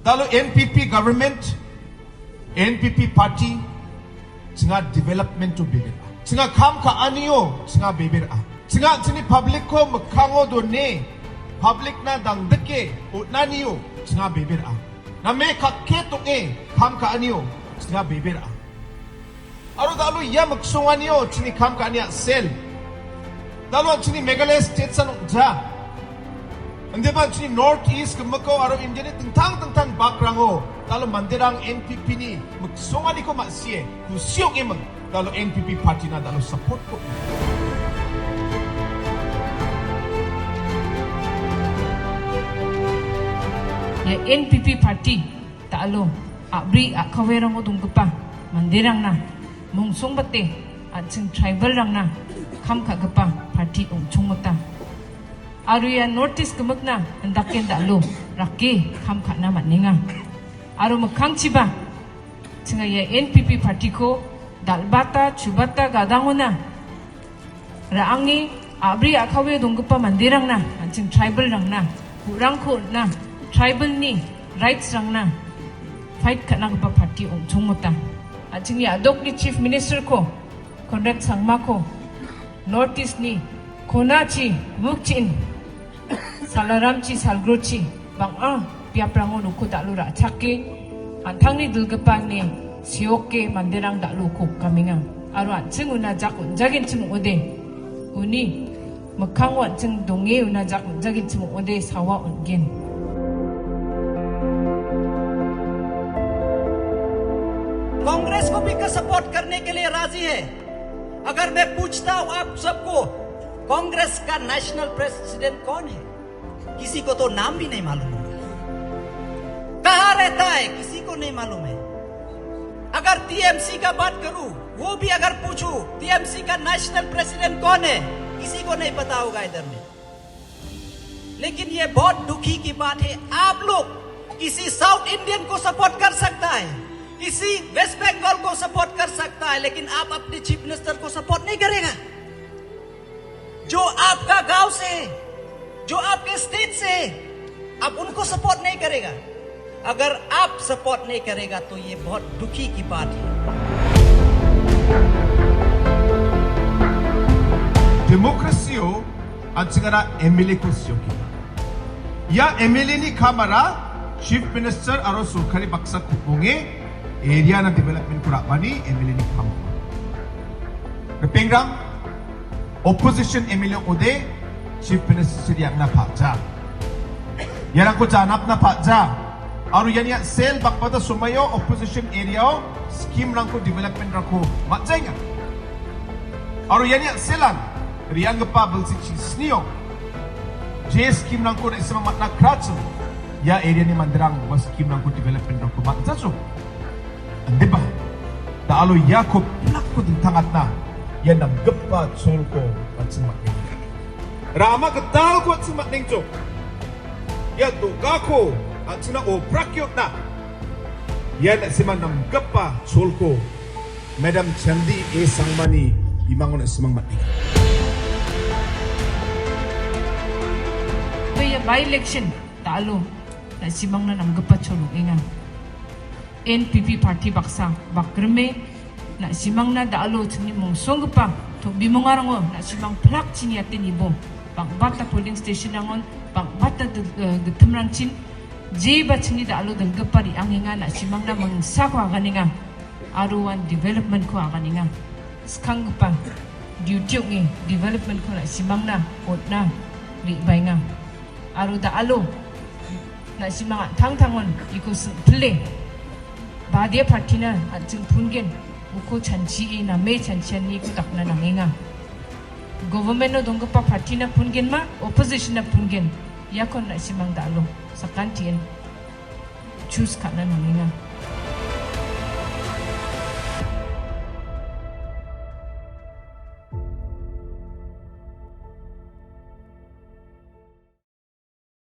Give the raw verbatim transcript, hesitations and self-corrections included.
Da·alo N P P government, N P P party, chinga development-o bebera. Chinga kam ka·anio, chinga bebera. Chinga chini public-ko mikkango done, public-na dangdike on·anio, chinga bebera. Name kakke tong·e, kam ka·anio, chinga bebera. Aro da·alo ia miksonganio chini kam ka·ani a·sel. Da·alo an·chingni Meghalaya state-san ong·ja. Indiba an·chingni North East gimikko aro India-ni dingtang dingtang bakrango da·alo manderang N P P-ni miksonganiko ma·sie kusi ong·eming da·alo N P P party-na da·alo support-ko. Ia N P P party da·alo a·bri a·kawerango donggipa manderangna mongsongbate an·ching tribal-rangna kam ka·gipa party ong·chongmota. Aro ia North East gimikna indake da·alo rake kam ka·na man·enga. Aro mikkangchiba chinga ia N P P party-ko dal·bata, chubata, gadangona ra·ange a·bri a·kawe donggipa manderangna, an·ching tribal-rangna, ku·rangko on·na, tribal-ni rights-rangna fight ka·nagipa party ong·chongmota. An·chingni a·dokni Chief Minister-ko, Conrad Sangmako, North East-ni konachi, mukchin, Salaramchi, Salgrochi, bang·a biaprango nokko da·alo ra·chake, an·tangni dilgipa ine seoke manderang da·alo uko kamenga. Aro an·ching una jak on·jagenchim ong·ode, uni mikkango an·ching donge una jak on·jagenchim ong·ode sawa on·gen. Congress को भी सपोर्ट करने के लिए राजी है। अगर मैं पूछता हूं आप सबको, कांग्रेस का नेशनल प्रेसिडेंट कौन है? किसी को तो नाम भी नहीं मालूम होगा। कहाँ रहता है, किसी को नहीं मालूम है। अगर टीएमसी का बात करूं, वो भी अगर पूछूं, टीएमसी का नेशनल प्रेसिडेंट कौन है, किसी को नहीं पता होगा इधर में। लेकिन ये बहुत दुखी की बात है, आप लोग किसी साउथ इंडियन को सपोर्ट कर सकता है, किसी वेस्ट बंगाल को सपोर्ट कर सकता है, लेकिन आप अपने चीफ मिनिस्टर को सपोर्ट नहीं करेगा। जो आपका गांव से है, जो आपके स्टेट से है, आप उनको सपोर्ट नहीं करेगा। अगर आप सपोर्ट नहीं करेगा तो ये बहुत दुखी की बात है। Democracy-o an·chingara M L A-ko seokenga. Ia M L A-ni kamara Chief Minister aro sorkari baksa ku·bonge area-na development-ko ra·bani M L A-ni kam. Ripengrang, opposition M L A ong·ode Chief Minister-chi re·angna pa·ja. Iarangko janapna pa·ja. Aro iani a·sel bang·bata somoio opposition area-o scheme-rangko, development-rangko man·jaenga. Aro iani a·selan re·anggipa bilsi chisnio je scheme-rangko na·simang man·a krachim, ia area-ni manderang ua scheme-rangko, development-rangko man·jachim. Indiba, da·alo iako plakko dingtangatna ia namgipa cholko an·ching man·enga. Rama gitalko an·ching man·engjok. Ia do·gako an·chingna obrakiotna ia na·simang namgipa cholko Madam Chandi A Sangmani bimango na·simang man·enga. Ia by-election da·alo na·simangna namgipa chol ong·enga. N P P party baksa bakrime na·simangna da·alo chingni mongsonggipa to-, bimongarango na·simang plak chini ate nibo, bang·bata polling station-rangon, bang·bata dil-, eh, gitimrangchin, jeba chingni da·alo dilgipa re·angenga, na·simangna mingsako aganenga, aro uan development-ko aganenga. Skanggipa duty ong·e development-ko na·simangna on·na re·baenga. Aro da·alo na·simang an·tangtangon iko sing·pile badia party-na an·ching pungen uko chanchie name chanchianiko dakna nangenga. Government-o donggipa party-na pungenma, opposition-na pungen, iakon na·simang da·alo sakantien choose ka·na nangenga.